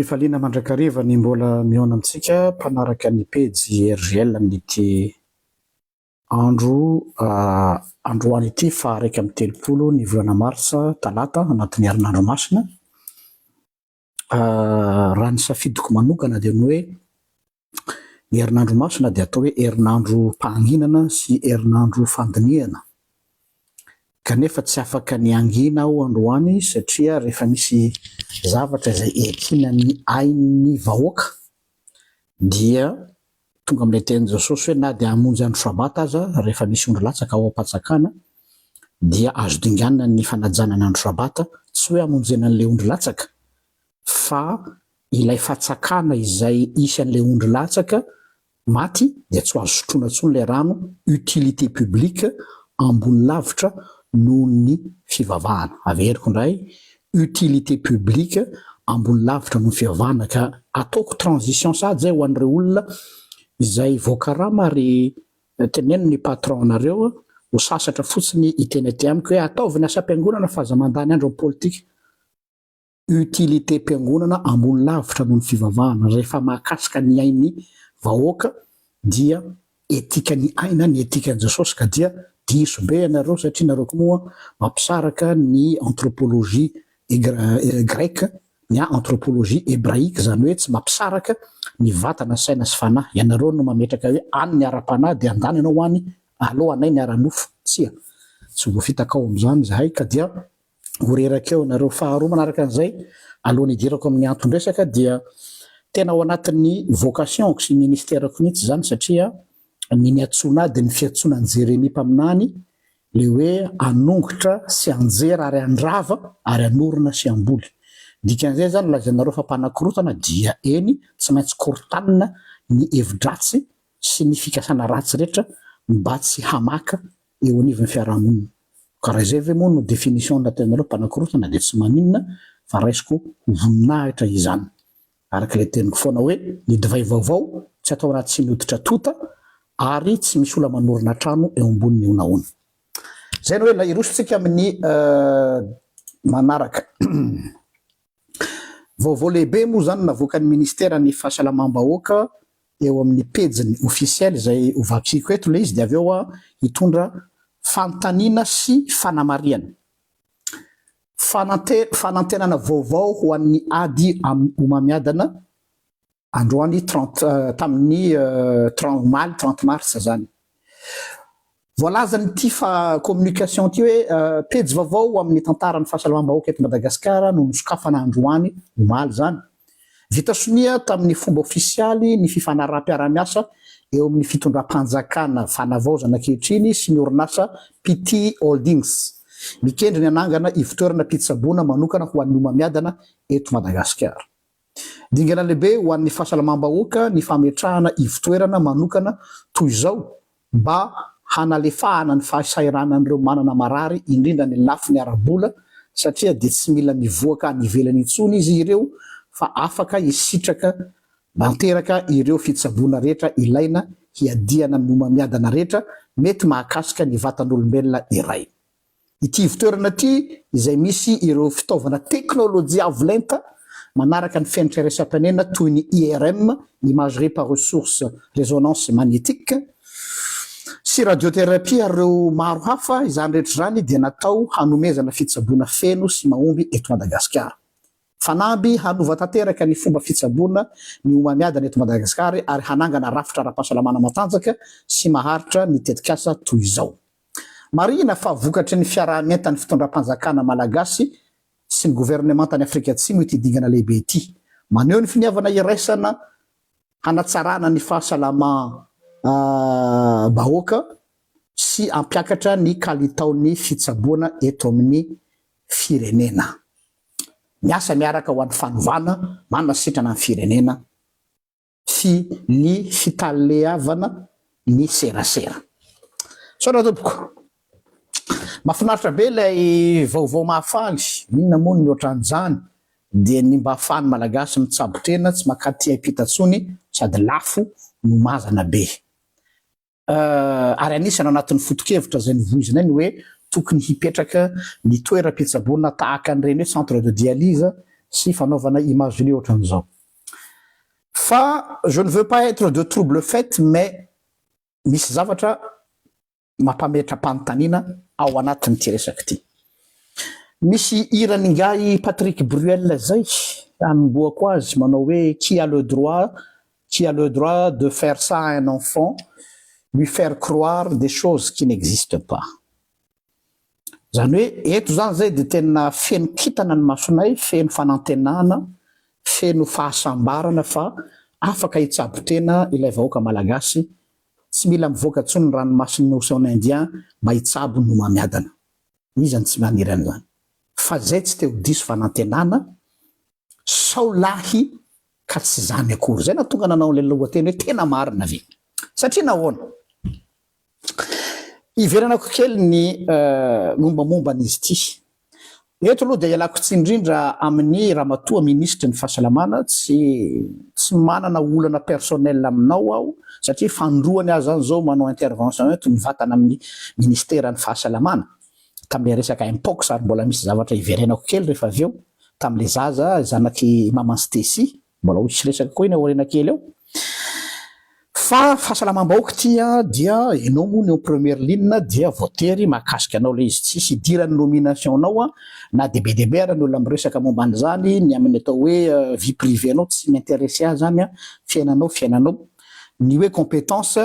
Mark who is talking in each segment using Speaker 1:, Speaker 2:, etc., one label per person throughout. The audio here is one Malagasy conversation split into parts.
Speaker 1: Am-pifaliana mandrakariva ny mbola mihaona amintsika mpanaraka ny pejy RGL amin'ity andro androany ity faha 31 ny volana martsa talata anatin'ny herinandro masina. Raha ny safidiko manokana dia ny hoe ny herinandro masina dia atao hoe herinandrom-pahanginana sy herinandro fandinihana. Kanefa tsy afaka ny hangina aho androany satria rehefa misy zavatra izay iankinan'ny ain'ny vahoaka dia tonga amin'ilay tenin'i Jesosy hoe na dia hamonjy andro sabata aza rehefa misy ondry latsaka ao am-panjakana dia azo dinganina ny fanajana ny andro sabata, tsy hoe hamonjena an'ilay ondry latsaka fa ilay fatsakana izay hisy an'ilay ondry latsaka maty dia tsy ho azo sotroina intsony ilay rano, utilité publique ambony lavitra noho ny fivavahana. Averiko indray, utilité publique ambony lavitra noho ny fivavahana ka ataoko transition sahady izay ho an'ireo olona izay voakarama ary teneno ny patron nareo ho sasatra fotsiny hiteny aty amiko hoe ataovy ny asam-piangonana fa aza mandany andro amin'ny politika. Utilité-piangonana ambony lavitra noho ny fivavahana, rehefa mahakasika ny ain'ny vahoaka dia etikan'ny aina ny etikan'i Jesosy ka dia diso be ianareo satria nareo koa moa mampisaraka ny anthropologie grecque ny anthropologie hebraique izany hoe tsy mampisaraka ny vatana saina sy fanahy, ianareo no mametraka hoe any ny ara-panahy dia andany ianao any aleo anay ny ara-nofo, tsia tsy voafitaka ao amin'izany izahay ka dia ho reraka eo nareo. Faharoa manaraka an'izay, alohan'ny hidirako amin'ny anton-dresaka dia tena ao anatin'ny vocation-ko sy ministère-ko mihitsy izany satria ny niantsoana ahy dia ny fiantsoana an'i Jeremia mpaminany ilay hoe hanongotra sy hanjera ary handrava ary hanorina sy hamboly. Dikan'izay izany lazainareo fa mpanakorotana dia eny tsy maintsy korontanina ny hevi-dratsy sy ny fikasana ratsy rehetra mba tsy hamaka eo anivon'ny fiarahamonina. Ka raha izay ve moa no définition nataonareo mpanakorotana dia tsy maninona fa raisiko ho voninahitra izany. Araka ilay teniko foana hoe ny divay vaovao tsy atao anaty siny hoditra tota ary tsy misy olona manorina trano eo ambonin'ny honahona. Izay no hoe hiroso tsika amin'ny manaraka. Vaovao lehibe moa izany navoakan'ny ministeran'ny fahasalamam-bahoaka eo amin'ny pejiny officiel izay ho vakiako eto ilay izy dia avy eo aho hitondra fanontaniana sy fanamarihana. Fanante fanantenana vaovao ho an'ny ady amin'ny homamiadana androany 30 tamin'ny 30 omaly 30 mars izany. Voalazan'ity fa communication ity hoe pejy vaovao amin'ny tantaran'ny fahasalamam-bahoaka eto Madagasikara no nosokafana androany, omaly izany. Vita sonia tamin'ny fomba ofisialy ny fifanaraham-piarahamiasa eo amin'ny fitondram-panjakana fanavaozana ankehitriny sy ny orinasa PT Holdings, mikendry ny hanangana ivotoerana mpitsaboana manokana ho an'ny homamiadana eto Madagasikara. Dingana lehibe ho an'ny fahasalamam-bahoaka ny fametrahana ivotoerana manokana toy izao mba hanalefahana ny fahasahiranan'ireo manana marary indrindra ny lafiny ara-bola satria dia tsy mila mivoaka any ivelany intsony izy ireo fa afaka hisitraka tanteraka ireo fitsaboana rehetra ilaina hiadiana amin'ny homamiadana rehetra mety mahakasika ny vatan'olombelona iray. Ity ivotoerana ity izay misy ireo fitaovana teknolojia avo lenta manaraka ny fenitra iraisam-pirenena toy ny IRM, Imagerie par Ressource Résonance Magnétique, sy radiothérapie ary ireo maro hafa, izany rehetra izany dia natao hanomezana fitsaboana feno sy mahomby eto Madagasikara. Fanamby hanova tanteraka ny fomba fitsaboana ny homamiadana eto Madagasikara ary hanangana rafitra ara-pahasalamana matanjaka sy maharitra ny tetikasa toy izao. Marihina fa vokatry ny fiaraha-mientan'ny fitondram-panjakana malagasy sy ny governemantan'i Afrika Atsimo ity dingana lehibe ity. Maneho ny finiavana iraisana hanatsarana ny fahasalamam-bahoaka sy hampiakatra ny kalitaon'ny fitsaboana eto amin'ny firenena. Miasa miaraka ho an'ny fanovana manasitrana ny firenena. sy ny fitaleavana ny serasera. Misaotra tompoko. Mahafinaritra be ilay vaovao mahafaly, inona moa no mihoatra an'izany dia ny mba ahafahan'ny Malagasy mitsabo tena tsy mankaty ampita intsony sady lafo no mazana be. Ary anisany ao anatin'ny foto-kevitra izay novoizinay ny hoe tokony hipetraka ny toeram-pitsaboana tahaka an'ireny hoe centre de dialyse sy fanaovana imagerie ohatran'izao. Fa je ne veux pas être de trouble fête, mais misy zavatra mampametra-panontaniana ao anatin'ity resaky ity. Misy hiran'ingahy Patrick Bruel zay anomboako azy, manao hoe: "Qui a le droit de faire ça à un enfant, lui faire croire des choses qui n'existent pas?" Zany hoe eto zany zay de tena feno kitana ny masonay, feno fanantenana, feno fahasambarana fa afaka hitsabo tena ilay vahoaka malagasy, tsy mila mivoaka ntsony ny ranomasin'ny Océan Indien mba hitsabo ny homamiadana. Izany tsy maniry an'izany, fa zay tsy teo diso fanantenana sao lahy ka tsy zany akory zay na tonga nanao le lohateny hoe tena marina ve. Satria nahoana? Iverenako kely ny mombamomba an'izy ity eto aloha, de ialako tsy indrindra amin'ny ramatoa ministre ny fahasalamana. Tsy manana olana personnel aminao aho, satria fandroany azy zany zao manao intervention eto nyvatana amin'ny ministera ny fahasalamana tam'le resaka mpox, ary mbola misy zavatra iverenako kely rehefa avy eo tam'le zaza zanaky maman Stesy, mbola hoisy resaka koa iny aorina kely eo. Fa fahasalamam-bahoaka ty a, dia ianao moa ny en première ligne, dia voatery mahakasika anao le izy, tsisy idirany nomination anao a, na de be debe ara ny olona miresaka momba an'izany. Ny amin'ny atao hoe vie privée anao tsy m'intéressé ahy zany a, fiainanao fiainanao. Ny hoe compétence,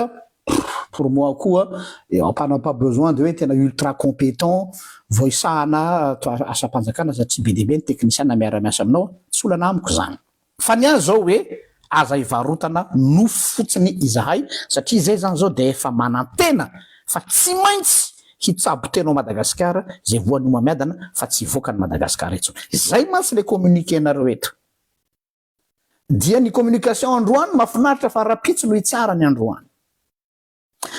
Speaker 1: pour moi koa on n'a pas besoin de hoe tena ultra compétent vao isahana asam-panjakana, satria be debe ny technicien miara-miasa aminao, tsy olana amiko zany. Fa ny azy zao hoe aza ivarotana nofo fotsiny izahay, satria zay zany zao de efa manantena fa tsy maintsy hitsabo tena ao Madagasikara zay voan'ny homamiadana, fa tsy hivoaka ny Madagasikara intsony. Zay mantsy le communiqué nareo eto, dia ny communication androany mahafinaritra, fa rapitso no hitsara ny androany.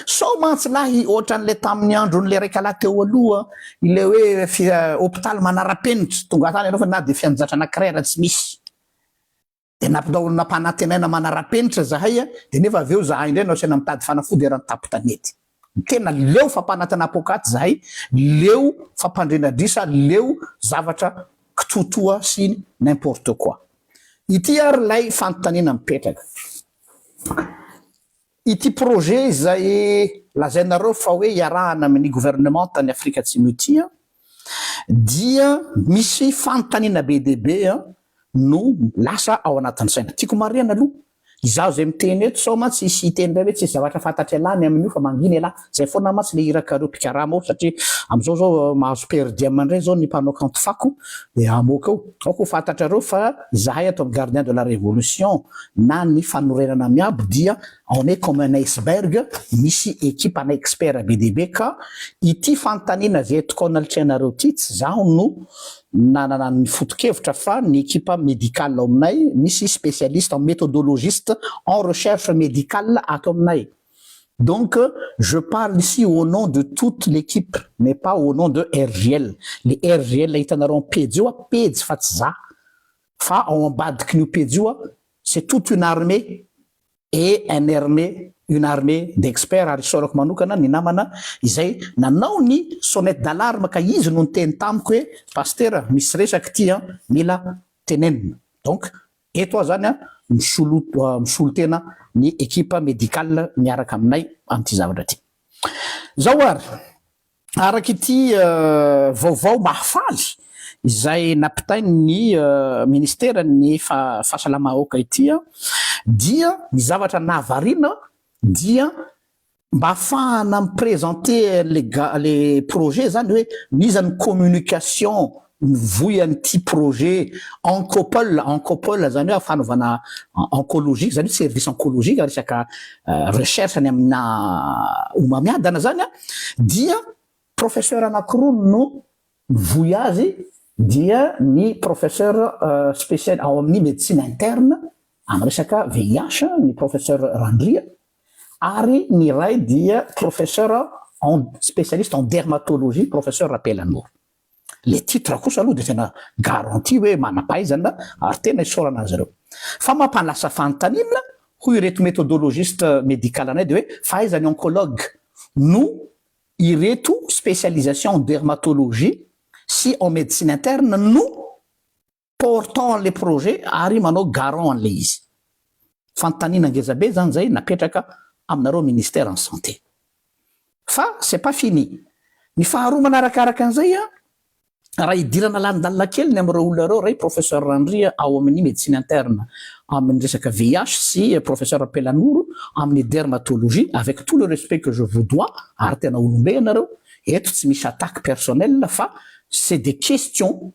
Speaker 1: Sao mantsy lahy ohatran'le tamin'ny andron'le raika lahy teo aloha, ile hoe hôpitaly manara-penitra, tonga tany anao fa na de fianjatra anankiray raha tsy misy, de nampinao nampanantenaina manara-penitra zahay a, de nefa avy eo zahay indray no asaina mitady fanafody eran'ny tapotanety. Tena leo fampanantena pokaty zahay, leo fampandrenadrisa, leo zavatra kitotoa sy n'importe quoi ity. Ary lay fanontaniana mipetraka ity projet zay lazainareo fa hoe iarahana amin'ny gouvernement tany Afrika Atsimo ity a, dia misy fanontaniana be dehibe a no lasa ao anatin'ny saina. Tiako mariana aloha, izaho zay miteny eto, sao mantsy isy hiteny ray hoe tsisy zavatra fantatry alany amin'io fa manginy alahy zay foana mantsy le irakareo mpikarama ao, satria am'izao zao mahazo per diem indray zao ny mpanao kanto fako de amoaka eo. Aoko ho fantatrareo fa izahay ato amin'ny Gardien de la Révolution na ny fanorenana miabo dia on est comme un iceberg, misy équipe ana expert be dehibe. Ka ity fanontaniana zay etoko analitranareo ty, tsy zaho no nanana ny foto-kevitra, fa ny équipe médicale ao aminay, misy spécialiste en méthodologiste en recherche médicale ato aminay. Donc je parle ici au nom de toute l'équipe, mais pas au nom de RGL. Le RGL hitanareo am pejy io a, pejy fa tsy za, fa ao ambadiky n'io pejy io a, c'est toute une armée et un armée une armée d'experts. Ary isaorako manokana ny namana izay nanao ny sonnette d'alarme, ka izy no niteny tamiko hoe: "Pasteur, misy resaky ty a, mila tenenina." Donc eto aho zany a misolo tena ny équipe médicale miaraka aminay am'ity zavatra ty zao. Ary araky ity vaovao mahafaly izay nampitainy ny ministera ny fahasalama-bahoaka ity a, dia ny zavatra navarina dia mba ahafahana miprésenter le le projet zany, hoe miza ny communication mivoy an'ity projet Oncopole. Oncopole zany hoe fanaovana oncologique zany, hoe service oncologique, resaka recherche ny amina homamiadana zany a, dia professeur anankiroa no mivoy azy, dia ny professeur spécial ao amin'ny médecine interne amy resaka VIH, ny professeur Randria, ary ny ray dia professeur en spécialiste en dermatologie, professeur Rapelanoro. Le titre kosa aloha de tena garantie hoe manam-pahaizana, ary tena isaorana azy ireo. Fa mampanlasa fanontaniana, hoy ireto méthodologiste médical anay, de hoe fahaizany oncologue no ireto spécialisation en dermatologie sy en médecine interne no portant an'le projet ary manao garant an'le izy. Fanontaniana ngezabe zany zay napetraka aminareo ministère ny santé. Fa c'est pas fini. Ny faharoa manarakaraka an'izay an, raha hidirana lalindalina kely ny amin'ireo olona ireo, ray Professeur Randria ao amin'ny médecine interne amin'ny resaka VIH sy Professeur Pelanoro amin'ny dermatologie, avec tout le respect que je vous dois, ary tena olombe ianareo, eto tsy misy attaque personnelle fa c'est des questions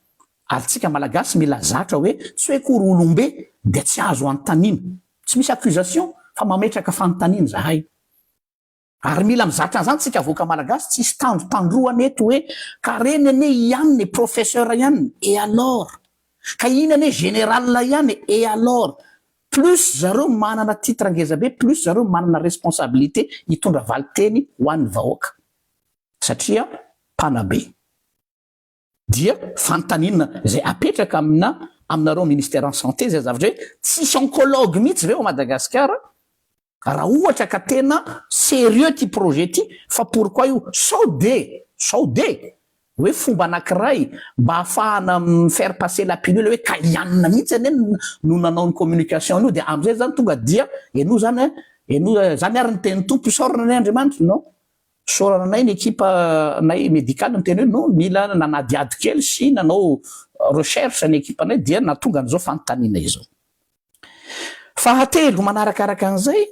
Speaker 1: ary tsika Malagasy mila zatra hoe tsy hoe akory olombe dia tsy azo anontaniana. Tsy misy accusation fa mametraka fanontaniana izahay. Ary mila mizatra an'izany tsika avoaka malagasy, tsisy tandrotandrohana eto hoe ka reny anie i anona e, professeur ihany, et alors? Ka iny anie général ihany e, et alors? Plus zareo manana titre ngeza be, plus zareo manana responsabilité hitondra valinteny ho an'ny vahoaka. Satria mpanabe. Dia fanontaniana izay apetraka amina aminareo ministère en santé izay zavatra hoe tsisy oncologue mihitsy ve ao Madagasikara raha ohatra ka tena sérieux ty projet ty fa pourquoi io sao de sao de hoe fomba anakiray mba ahafahana mi-faire passer la pilule hoe ka ianona mihitsy anie no nanao ny communication an'io de amizay zany tonga dia enoa zany enoa zany ary ny tenin'ny Tompo isaorana anie Andriamanitra non Isaorana anay ny ekipa nay médical niteny hoe non mila nanadihady kely sy nanao recherche ny ekipa nay dia nahatonga an'izao fanontaniana izao. Fahatelo manarakaraka an'izay,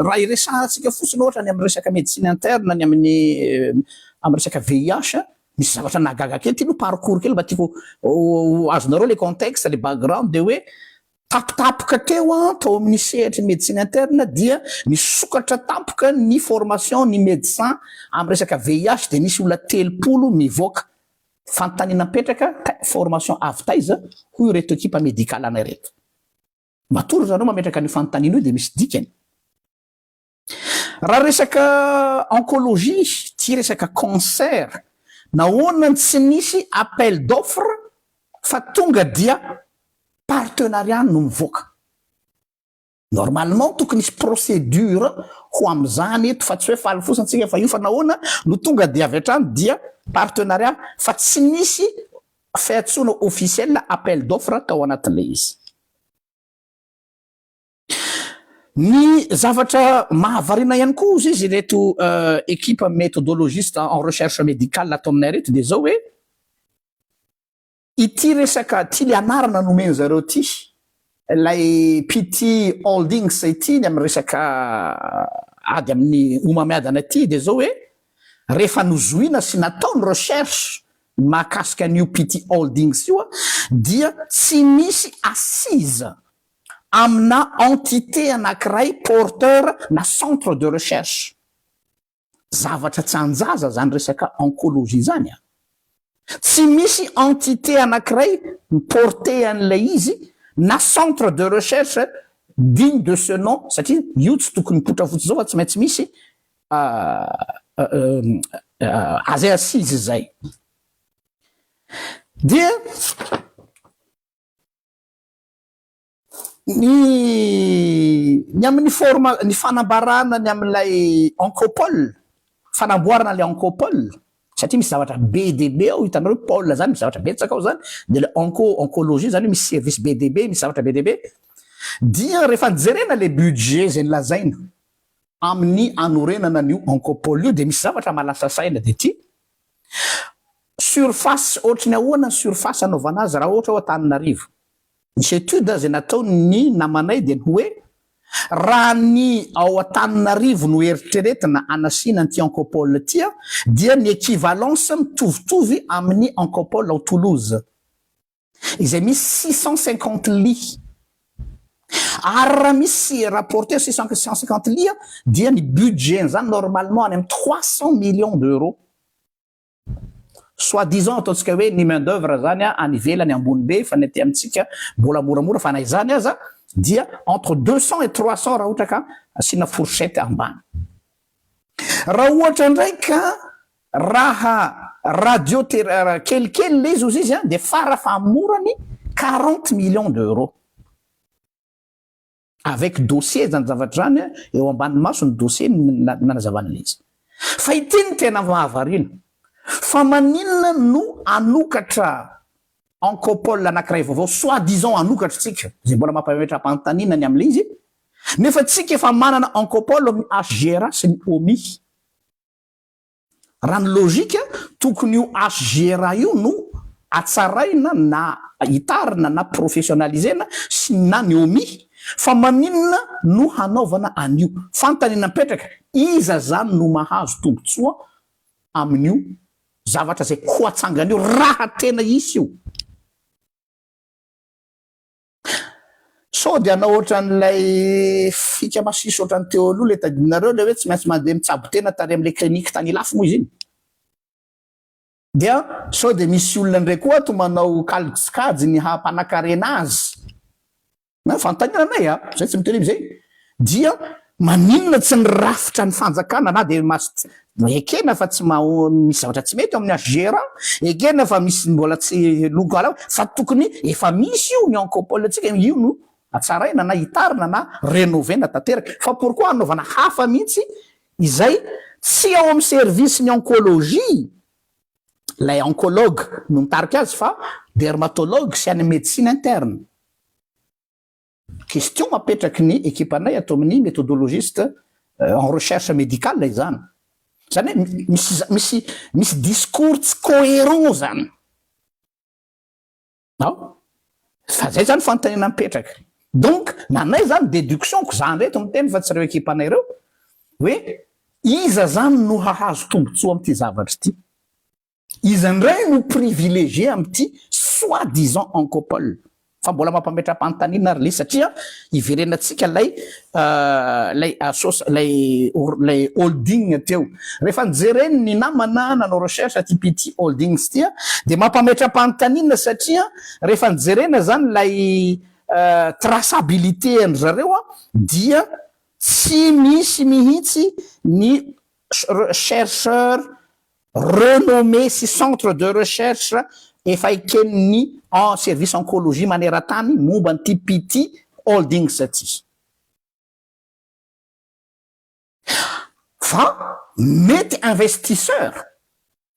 Speaker 1: raha iresahantsika fotsiny ohatra ny amin'ny resaka médecine interne, ny amin'ny amin'ny resaka VIH, misy zavatra nahagaga kely, ity aloha parcours kely mba tiako ho azonareo le contexte, le background dia hoe Tampotampoka teo an, tao amin'ny sehatry ny médecine interne dia nisokatra tampoka ny formation ny médecin amin'ny resaka VIH dia nisy olona 30 mivoaka. Fanontaniana mipetraka, formation avy taiza hoy ireto ekipa médicale anay ireto. Matoa ry zareo mametraka an'io fanontaniana io dia misy dikany. Raha resaka oncologie, ity resaka cancer, nahoana no tsy nisy appel d'offre fa tonga dia partenariat no mivoaka? Normalement tokony hisy procédure ho amin'izany eto fa tsy hoe faly fotsiny tsika fa io fa nahoana no tonga dia avy hatrany dia partenariat fa tsy nisy fiantsoana officiel appel d'offre tao anatin'ilay izy. Ny zavatra mahavariana ihany koa ozy izy ireto ekipa méthodologiste en recherche médicale ato aminay ireto dia izao hoe ity resaka ity le anarana nomen zareo ity ilay PT Holdings ity ny amin'ny resaka ady amin'ny homamiadana ity dia izao hoe rehefa nozohina sy natao ny recherche mahakasika an'io PT Holdings io dia tsy misy assise amina entité anankiray porteur na centre de recherche. Zavatra tsy anjaza zany resaka oncologie zany a! Tsy misy entité anankiray mi-porter an'ilay izy na centre de recherche digne de ce nom satria io tsy tokony mipoitra fotsiny zao fa tsy maintsy misy azay assise zay. Dia. Ny ny amin'ny forme ny fanambarana ny amin'ilay Oncopole, fanamboarana ilay Oncopole, satria misy zavatra be dia be ao, hitanareo hoe pole zany misy zavatra betsaka ao zany, dia ilay onco, oncologie zany hoe misy service be dia be, misy zavatra be dia be, dia rehefa nojerena ilay budget izay nolazaina amin'ny hanorenana an'io Oncopole io dia misy zavatra mahalasa saina dia ity, surface ohatry ny ahoana ny surface anaovana azy raha ohatra hoe Antananarivo? Nisy étude izay nataon'ny namanay dia ny hoe raha ny ao Antananarivo no eritreretina hanasiana an'ity Oncopole ity dia ny equivalence mitovitovy amin'ny Oncopole ao Toulouse izay misy 650 lits ary raha misy rapporter 650 lits dia ny budget-n'izany normalement any amin'ny 300 millions d'euros. Soit disant ataontsika hoe ny main d'oeuvre zany any ivelany ambony be fa ny aty amintsika mbola moramora fa na izany aza dia entre 200 et 300 raha ohatra ka asiana fourchette ambany. Raha ohatra indray ka raha radio kelikely le izy ozy izy dia fara fahamorany 40 millions d'euros. Avec dossier zany zavatra zany eo ambany maso ny dossier nanazavana ilay izy. Fa ity no tena mahavariana, fa maninona no hanokatra. Oncopole anankiray vaovao soit disant hanokatra tsika, izay mbola mampametra-panontaniana ny amin'ilay izy, nefa tsika efa manana Oncopole amin'ny HGRA sy ny OMI. Raha ny logique, tokony io HGRA io no hatsaraina na hitarina na professionnaliser-na sy na ny OMI, fa maninona no hanaovana an'io? Fanontaniana mipetraka, iza zany no mahazo tombotsoa amin'io zavatra izay ho atsangana io raha tena hisy io? Sao dia hanao ohatran'ilay fika masiso ohatran'ny teo aloha ilay tadidinareo ilay hoe tsy maintsy mandeha mitsabo tena tary amin'ilay clinique tany Ilafy moa izy iny? Dia sao dia misy olona indray koa ato manao kajikajy ny haha-mpanakarena azy? Na fanontaniana anay a, zay tsy miteny amizay dia maninona tsy ny rafitra ny fanjakana na dia mas ekena fa tsy maho misy zavatra tsy mety ao amin'ny HGRA, ekena fa misy mbola tsy loko ala fa tokony efa misy io ny oncopole antsika io no hatsaraina na hitarina na renovena tanteraka fa pourquoi hanaovana hafa mihitsy izay tsy ao amin'ny service ny oncologie ilay oncologue no mitarika azy fa dermatologue sy any médecine interne. Question apetraky ny ekipanay ato amin'ny méthodologiste en recherche médicale izany. Izany hoe misy misy misy discours tsy cohérent zany. Ao? Fa zay zany fanontaniana mipetraka. Donc nanay zany déduction-ko, za ndray eto miteny fa tsy ireo ekipanay ireo, hoe iza zany no hahazo tombotsoa amin'ity zavatra ity? Iza indray no privilégié amin'ity soit disant Oncopole? Fa mbola mampametra-panontaniana ary lesy satria iverenantsika ilay ilay asos ilay ilay holding teo. Rehefa nojereny ny namana nanao recherche ity PT Holdings ity dia mampametra-panontaniana satria rehefa nojerena izany ilay traçabilité an-dry zareo dia tsy misy mihitsy ny chercheur renommé sy centre de recherche efa eken'ny en service oncologie maneran-tany momba an'ity PT Holdings ity. Fa mety investisseur,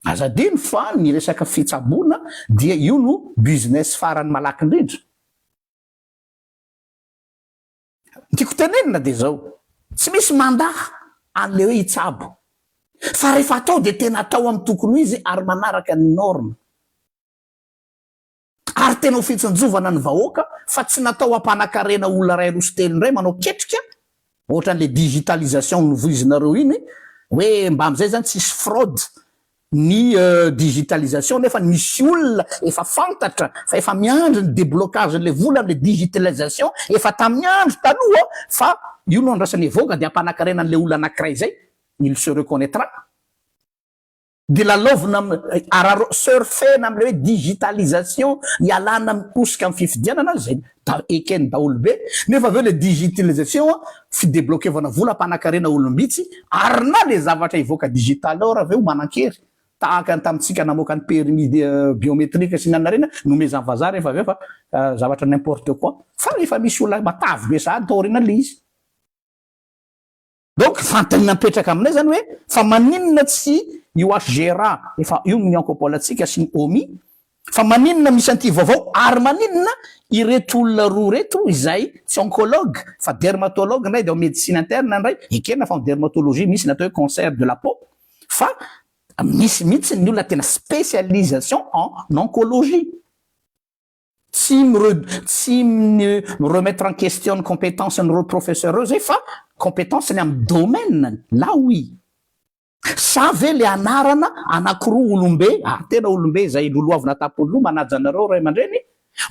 Speaker 1: aza adino fa ny resaka fitsaboana dia io no business farany malaky indrindra. Ny tiako tenenina dia izao, tsy misy mandà an'ilay hoe hitsabo, fa rehefa atao dia tena atao amin'ny tokony ho izy ary manaraka ny norme. Ary tena ho fitsinjovana ny vahoaka fa tsy natao hampanakarena olona iray roa sy telo indray manao ketrika ohatran'ilay digitalisation novoizinareo iny hoe mba amin'izay izany tsisy fraude ny digitalisation nefa misy olona efa fantatra fa efa miandry ny deblocage le vola amle digitalisation efa tamin'ny andro taloha fa io no andrasany hivoaka dia hampanakarena anle olona anakiray zay il se reconnaitra dia lalaovina am araro surfer-na amle hoe digitalisation hialana amin'ny hosoka amin'ny fifidianana zay da eken'ny daholobe nefa avy eo le digitalisation fideblokevana vola mpanakarena olom-bitsy ary na le zavatra hivoaka digital ao ary avy eo manan-kery tahaka ny tamintsika namoaka ny permis biometrique sy ny anona ireny nomezan'ny vazaha rehefa avy eo fa zavatra n'importe quoi fa efa misy olona matavy be sahady tao aoriana le izy. Donc fanontaniana mipetraka aminay zany hoe fa maninona tsy io HGRA efa io ny Oncopole antsika sy ny OMI fa maninona misy an'ity vaovao ary maninona ireto olona roa ireto izay tsy oncologue fa dermatologue indray dia ao médecine interne indray ekena fa ao dermatologie misy ny atao hoe cancer de la peau fa misy mihitsy ny olona tena spécialisation en oncologie. Tsy mi tsy mi remettre en question ny compétence an'ireo professeur ireo zay fa compétence ny amin'ny domaine-ny, là oui. Sa ve le anarana anakiroa olombe, ary tena olombe izay lolohavina an-tampon'ny loha, manaja anareo ray aman-dreny,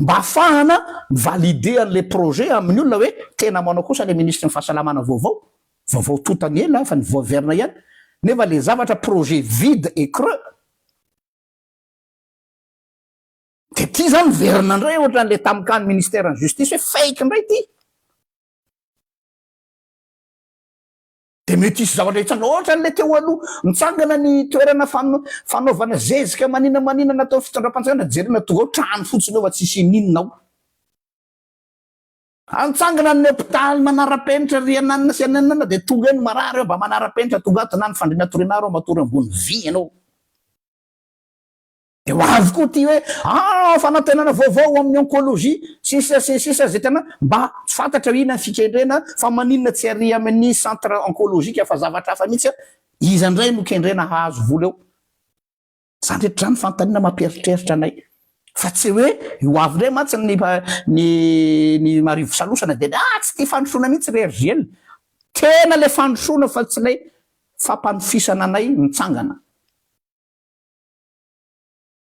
Speaker 1: mba ahafahana mi-valider an'le projet amin'ny olona hoe tena manao kosa le ministre ny fahasalamana vaovao, vaovao totany ela fa ny voaverina ihany, nefa le zavatra projet vide et creux. De ty zany miverina ndray ohatran'le tamkany ministère ny justice hoe fake ndray ty. De mety hisy zavatra hitsangana ohatran'le teo aloha mitsangana ny toerana fanaovana zezika manina manina natao fitondram-panjakana jerena tonga ao trano fotsiny eo fa tsisy ininona ao. Antsangana ny hopitaly manara-penitra ry ananona sy ananona de tonga eny marary eo mba manara-penitra tonga ato na ny fandriana atorianaro matory ambony vy ianao. Dia ho avy koa ity hoe ah fanantenana vaovao amin'ny oncologie sy ny sisa sy ny sisa izay tena mba tsy fantatra hoe inona ny fikendrena fa maninona tsy ary amin'ny centre oncologique fa zavatra hafa mihitsy iza indray no kendrena hahazo vola eo? Izany rehetra izany fanontaniana mampieritreritra anay fa tsy hoe ho avy indray mantsy ny ny ny marivo salosana dia ah tsy tia fandrosoana mihitsy ry RJL. Tena ilay fandrosoana fa tsy ilay fampanofisana anay mitsangana.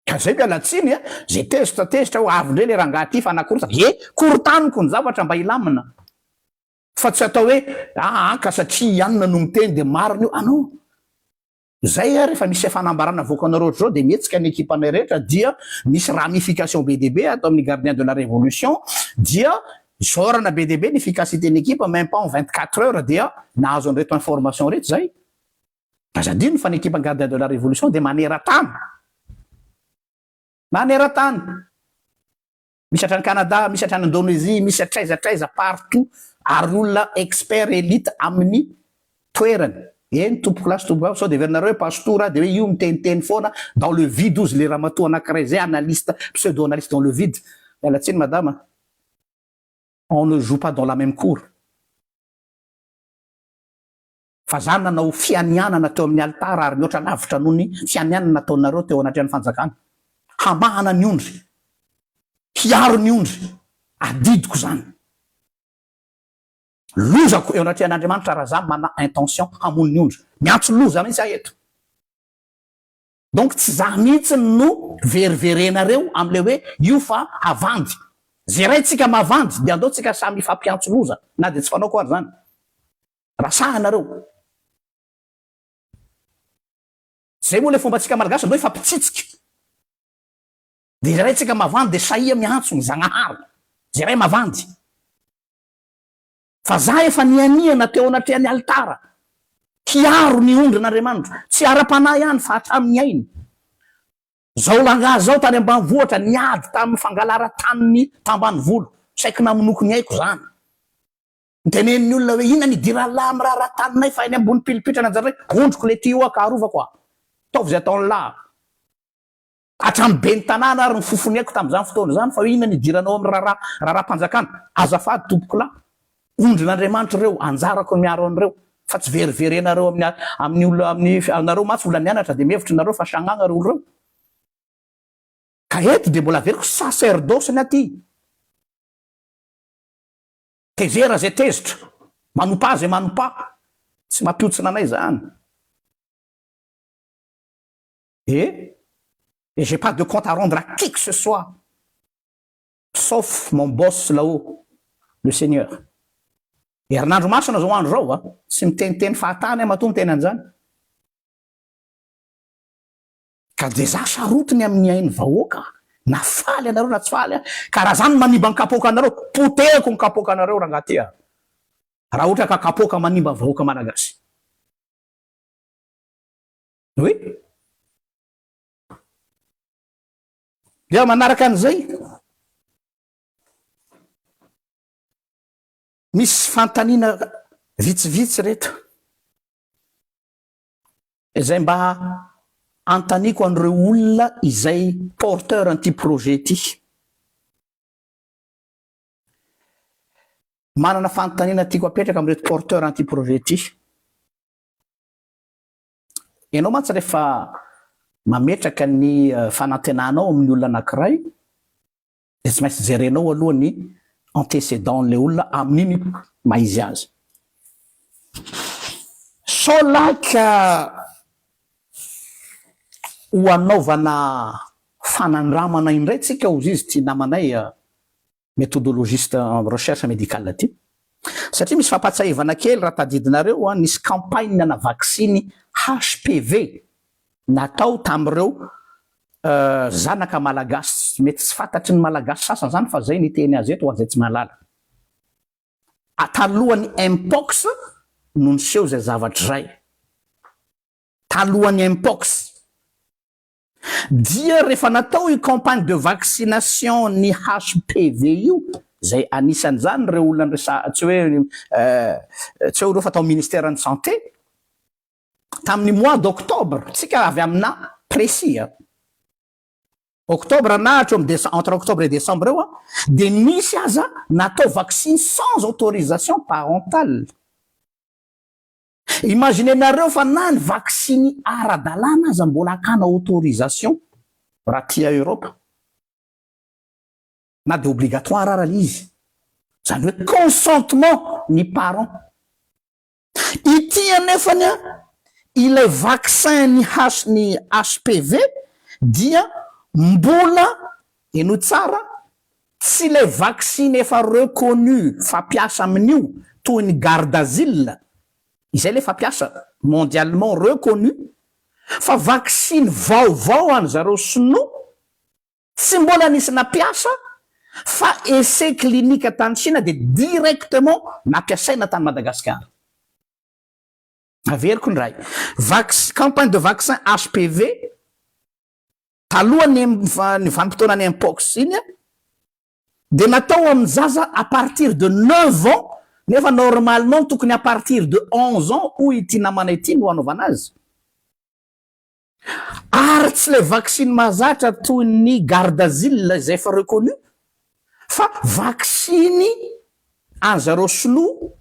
Speaker 1: Ka zay miala tsiny a, zay tezitra tezitra ho avy ndray le rangahy ty fa nakorontana, ye korontaniko ny zavatra mba hilamina fa tsy atao hoe aa ka satria i anona no miteny de marina io, ah non, zay a rehefa misy fanambarana avoakanareo ohatr'izao de mihetsika ny ekipanay rehetra dia misy ramification be dia be ato amin'ny gardien de la révolution dia isaorana be dia be ny efficacité ny ekipa même pas en 24 heures dia nahazo an'ireto information reto zay. Aza adino fa ny ekipan'ny Gardien de la Révolution dia maneran-tany. Maneran-tany. Misy hatrany Canada, misy hatrany Indonésie, misy hatraiza hatraiza partout ary olona expert élite amin'ny toerany. Eny tompokolahy sy tompokovavy, sao dia heverinareo hoe pastora dia hoe io miteniteny foana dans le vide ozy le ramatoa anankiray izay analyste, pseudo analyste dans le vide. Miala tsiny madama, on ne joue pas dans la même cour. Fa za nanao fianianana teo amin'ny alitara ary mihoatra lavitra noho ny fianianana nataonareo teo anatrehan'ny fanjakana. Hamahana ny ondry. Hiaro ny ondry. Adidiko izany. Lozako eo anatrehan'Andriamanitra raha za mana intention hamono ny ondry. Miantso loza mihitsy aho eto. Donc tsy za mihitsy no veriverenareo amle hoe io fa havandy. Ze ray tsika mavandy de andao tsika samy hifampiantso loza na de tsy fanaoko ary zany. Raha sahy nareo. Zay moa le fombantsika malagasy andao hifampitsitsika. De ze ray tsika mavandy de sahia miantso ny Zagnahary. Ze ray mavandy. Fa za efa nianiana teo anatrehan'ny alitara hiaro ny ondrin'Andriamanitra, tsy ara-panahy ihany fa hatramin'ny ainy. Zao rangahy zao tany ambanivohitra niady tamin'ny fangalaran-tanin'ny tambanivolo, saiky namonoako ny aiko zany. Nitenenin'ny olona hoe inona ny idiran'lah amin'ny raharaha taninay fa eny ambony pilipitra nanjary hoe ondriko le ty oa ka arovako a! Ataovy izay ataon'lah. Hatramin'ny ben'ny tanàna ary ny fofoniaiko tamin'izany fotoana izany fa hoe inona ny idiranao amin'ny raharaha raharaham-panjakana? Azafady tompokolahy, ondrin'Andriamanitra ireo, anjarako ny miaro an'ireo fa tsy veriverenareo amin'ny amin'ny olona amin'ny anareo mantsy olona nianatra dia mihevitra nareo fa shagnagna ireo olona ireo. Ka eto dia mbola averiko sacerdoce ny aty. Tezera izay tezitra, manompa izay manompa, tsy mampihontsina anay izany. Et et j'ai pas de compte à rendre à qui que ce soit sauf mon boss là-haut, le Seigneur. Herinandro masina zao andro zao a, tsy miteniteny fahatany aho matoa miteny an'izany. Ka dia za sarotiny amin'ny ain'ny vahoaka, na faly ianareo na tsy faly a, ka raha za no manimba ny kapoakanareo, potehiko ny kapoakanareo rangahy ty a, raha ohatra ka kapoaka manimba vahoaka malagasy. Oui. Dia manaraka an'izay, misy fanontaniana vitsivitsy reto izay mba anontaniako an'ireo olona izay porteur an'ity projet ity. Manana fanontaniana tiako apetraka amin'ireto porteur an'ity projet ity. Ianao mantsy rehefa mametraka ny fanantenanao amin'ny olona anankiray dia tsy maintsy jerenao aloha ny antécédent-n'ilay olona amin'iny maha izy azy. Sao lahy ka ho anaovana fanandramana indray tsika hozy izy ity namanay Méthodologiste en recherche médicale ity. Satria misy fampahatsiahivana kely raha tadidinareo an, nisy campagne ana vaksiny HPV natao tamin'ireo zanaka malagasy, mety tsy fantatry ny malagasy sasany izany fa zay niteny azy eto ho an'izay tsy mahalala. Talohan'ny Mpox no niseho izay zavatra izay. Talohan'ny Mpox. Dia rehefa natao io campagne de vaccination ny HPV io, izay anisan'izany ireo olona niresaha, tsy hoe tsy hoe ireo fa tao ministère ny santé, tamin'ny mois d'octobre, tsika avy amina précis an! Octobre na hatreo amin'ny déce- entre octobre et décembre eo an, dia nisy aza natao vaksiny sans autorisation parentale. Imaginez-nareo fa na ny vaksiny ara-dalàna aza mbola hakana autorisation raha aty Europe. Na dia obligatoire ara le izy. Izany hoe consentement ny parents. Ity anefany an, ilay vaccin ny H ny HPV dia mbola, henoy tsara, tsy ilay vaksiny efa reconnu fampiasa amin'io toy ny Gardasil, izay ilay fampiasa mondialement reconnu, fa vaksiny vaovao an zareo sinoa, Tsy mbola nisy nampiasa fa essai clinique tany Chine dia directement nampiasaina tany Madagascar. Averiko indray, vac- campagne de vaccin HPV talohan'ny ny vanim-potoanan'ny mpox iny dia natao amin'ny zaza à partir de neuf ans nefa normalement tokony à partir de onze ans hoy ity namana ity no hanaovana azy. Ary tsy ilay vaksiny mahazatra toy ny Gardasil izay efa reconnu fa vaksiny an zareo sinoa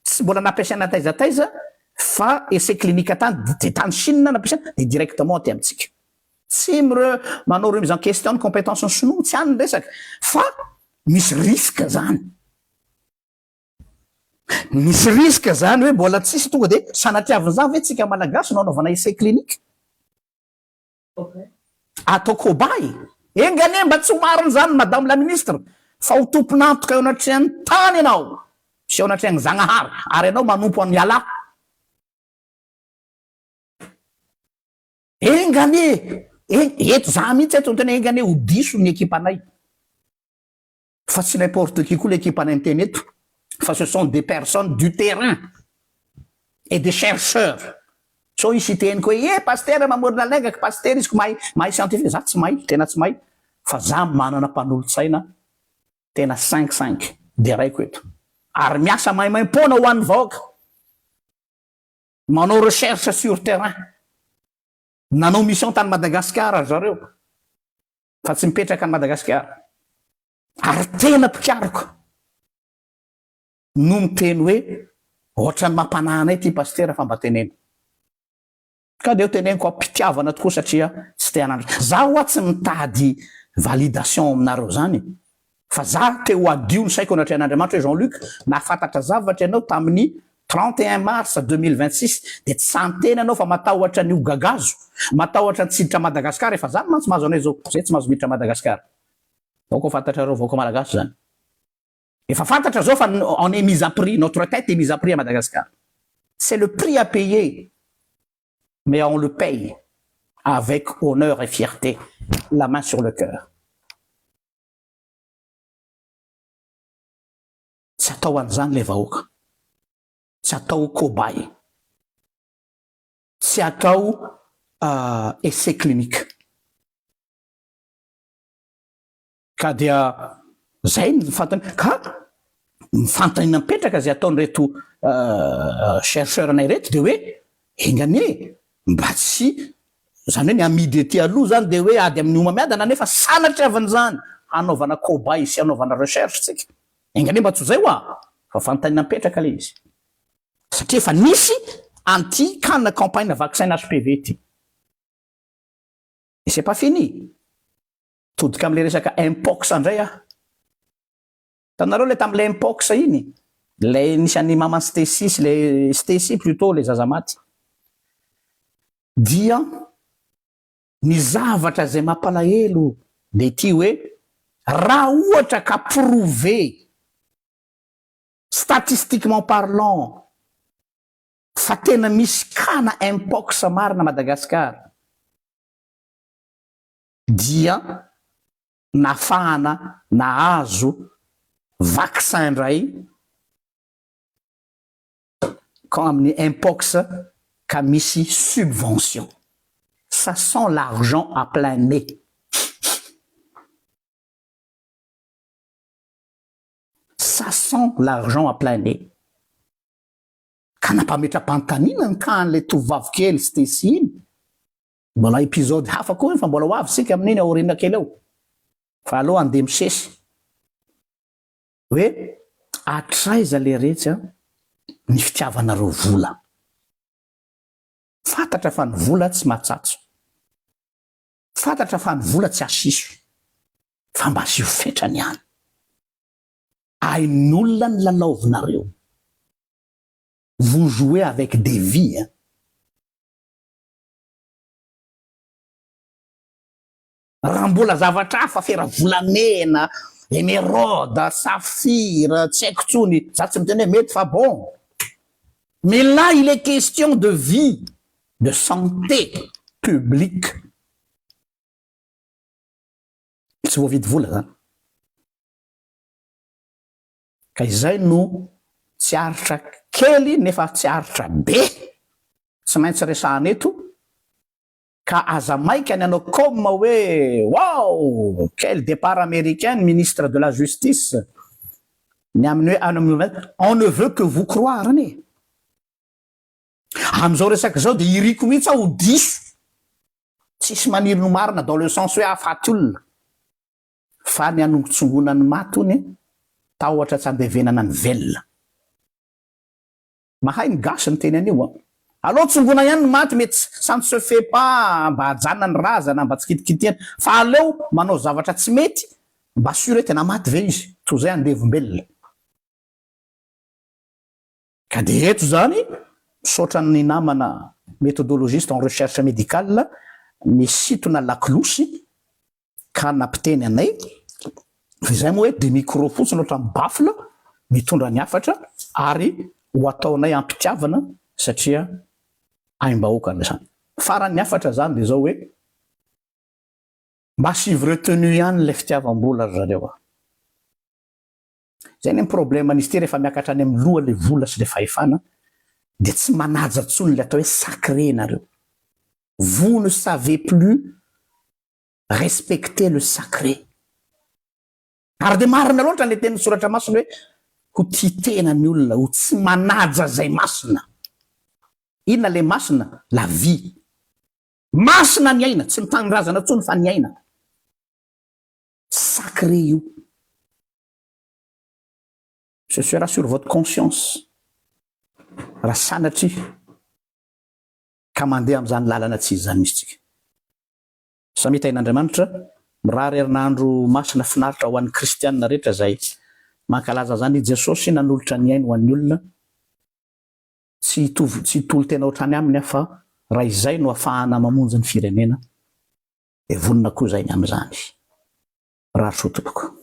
Speaker 1: tsy mbola nampiasaina taiza taiza fa essai clinique tany dia tany Chine nampiasaina dia directement aty amintsika. Tsy mi-re manao remise en question ny compétence ny sinoa tsy any ny resaka fa misy risque zany. Misy risque zany hoe mbola tsisy tonga de sanatriavin'izany ve tsika malagasy no anaovana essai clinique? Atao cobaye? Enga anie mba tsy ho marina zany madame la ministre fa ho tompon'antoka eo anatrehan'ny tany ianao sy eo anatrehan'ny Zagnahary ary ianao manompo an'i Allah. Enga anie, eto za mihitsy eto no tena enga anie ho diso ny ekipanay. Fa tsy n'importe qui koa l'équipe anay miteny eto fa ce sont des personnes du terrain et des chercheurs. Sao hisy hiteny koa hoe eh pasitera mamorona lainga ka pasitera izy ko mahay mahay scientifique, za tsy mahay, tena tsy mahay fa za manana mpanolotsaina tena cinq cinq deraiko eto ary miasa maimaimpoana ho an'ny vahoaka, manao recherche sur terrain, nanao mission tany Madagasikara ry zareo. fa tsy mipetraka any Madagasikara ary tena mpikaroka no miteny hoe ohatran'ny mampanahy anay ity pasitera fa mba teneno. Ka aleo teneniko am-pitiavana tokoa satria tsy te hanandratra. Za hoa tsy mitady validation aminareo zany fa za te ho hadio ny saiko anatrehan'Andriamanitra hoe Jean Luc nahafantatra zavatra ianao tamin'ny 31 mars 2026 dia tsy sahy niteny ianao fa matahotra ny ho gagazo, matahotra ny tsy hiditra Madagascar, efa zany mantsy mahazo anay zao, zay tsy mahazo miditra Madagascar. Aoka ho fantatrareo vahoaka malagasy zany. Efa fantatra zao fa on est mis à prix, notre tête est mise à prix à Madagascar. C'est le prix à payer mais on le paye avec honneur et fierté, la main sur le cœur. Tsy atao an'izany ilay vahoaka. Tsy atao cobaye. Tsy atao essai clinique. Ka dia zay ny fantany. Ka ny fanontaniana mipetraka izay ataon'ireto chercheur anay ireto dia hoe enga anie mba tsy izany hoe ny amidy ety aloha izany dia hoe ady amin'ny homamiadana nefa sanatriavin'izany hanaovana cobaye sy hanaovana recherche tsika. Enga anie mba tsy ho zay hoa fa fanontaniana mipetraka le izy. Satria efa nisy an'ity cas-na campagne vaccin HPV ity. Et c'est pas fini. Todika amin'ilay resaka mpox indray aho. Hitanareo ilay tamin'ilay mpox iny? Ilay nisy an'i maman'i Stacy sy ilay Stacy plutôt ilay zaza maty. Dia ny zavatra izay mampalahelo dia ity hoe raha ohatra ka prouver statistiquement parlant fa tena misy cas-na mpox marina Madagascar dia nafahana nahazo vaccin indray quand amin'ny mpox ka misy subvention. Ça sent l'argent à plein nez. Ça sent l'argent à plein nez. Ka nampametra-panontaniana ny cas an'ilay tovovavy kely Stacy iny. Mbola épisode hafa koa iny fa mbola ho avy isika amin'iny aoriana kely ao. Fa aleo andeha misesy. Hoe hatraiza leretsy a ny fitiavanareo vola. Fantatra fa ny vola tsy mahatsatso. Fantatra fa ny vola tsy asiso. Fa mba asio fetrany ihany. Ain'olona ny lalaovinareo. Vous jouez avec des vies hein. Raha mbola zavatra hafa afera volamena, emeraude, saphir, tsy haiko tsony, za tsy miteny hoe mety fa bon. Mais là il est question de vie, de santé publique. Tsy voavidy vola zany. Ka izay no tsy aritra kely nefa tsy aritra be tsy maintsy resahana eto ka aza maika ny hanao com hoe wow quel départ américain ny ministre de la justice ny amin'ny hoe on ne veut que vous croire anie. Amin'izao resaka izao dia iriko mihitsy aho ho diso. Tsisy maniry ny ho marina dans le sens hoe hahafaty olona. Fa ny hanongotsongoana ny maty hono tahotra tsy handevenana ny velona. Mahay ny gasy miteny an'io an. Aleo tsongoina ihany ny maty mety ça ne se fait pas mba hajanona ny razana mba tsy kitikitihana fa aleo manao zavatra tsy mety mba sûr hoe tena maty ve izy toy izay andevombelona. Ka dia eto izany misaotra ny namana méthodologiste en recherche médicale nisintona lakolosy ka nampiteny anay fa izay moa hoe dia micro fotsiny ohatran'ny baffle mitondra ny hafatra ary ho ataonay am-pitiavana satria aim-bahoaka izany. Farany ny hafatra izany dia izao hoe mba asivo retenue ihany ilay fitiavam-bola ry zareo a! Izay anie ny problème an'izy ity rehefa miakatra any amin'ny loha ilay vola sy ilay fahefana dia tsy manaja intsony ilay atao hoe sacré nareo. Vous ne savez plus respecter le sacré. Ary dia marina loatra ilay tenin'ny soratra masina hoe ho tia tena ny olona, ho tsy manaja izay masina. Inona ilay masina? La vie. Masina ny aina, tsy ny tanindrazana intsony fa ny aina. Sacré io. Ce sera sur votre conscience raha sanatria ka mandeha amin'izany lalana tsy izy izany mihitsy tsika. Samia tahin'Andriamanitra, mirary herinandro masina finaritra ho an'ny kristianina rehetra izay mankalaza an'izany i Jesosy nanolotra ny ainy ho an'ny olona, tsy hitovy tsy hitolo-tena ohatrany aminy aho fa raha izay no afahana mamonjy ny firenena dia vonona koa izay ny amin'izany. Mirary soa tompoko.